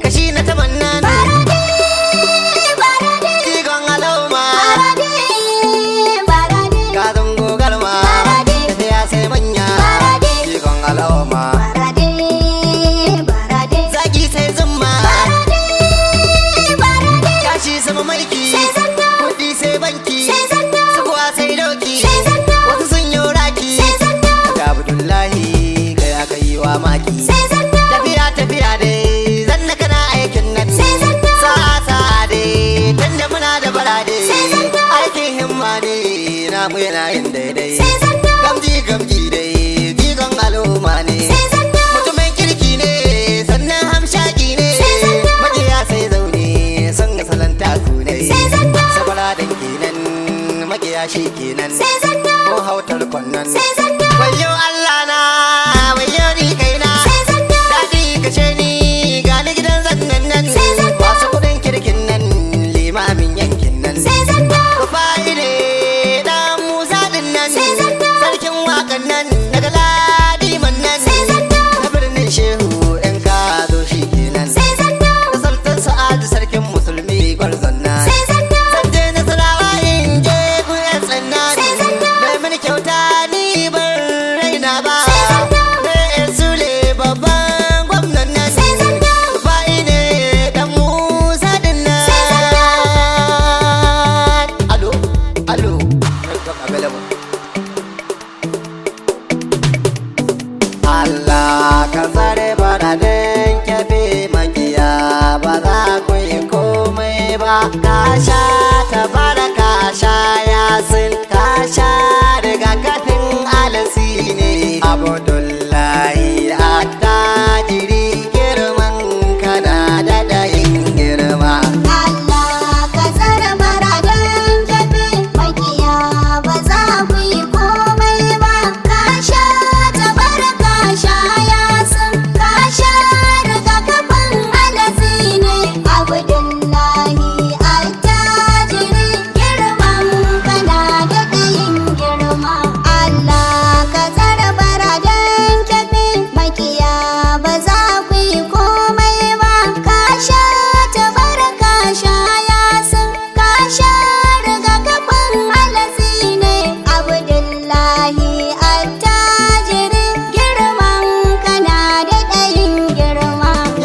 Kashi na tamanna jigon al'umma, ka zango galma, tafiya sai manya, jigon al'umma, zaki sai zumma, tashi sama mulki, kudi sai banki, sukuwa sai doki, wasu sun yi raki da Abdullahi kai aka yi wa maki. Tafiya tafiya dai zanna, kana aikin nan sa'a sa'a dai, tunda muna da barade, aikin himma ne namu yana yin daidai. Gamji gamji dai, jigon al'umma ne, mutumin kirki ne, sannan hamshaki ne. Majiya sai zaune sun ga salon taku ne, sabara dan kenan, makiya shi kenan, ko hautar kwannan. Wayo Allah na, wayo ni.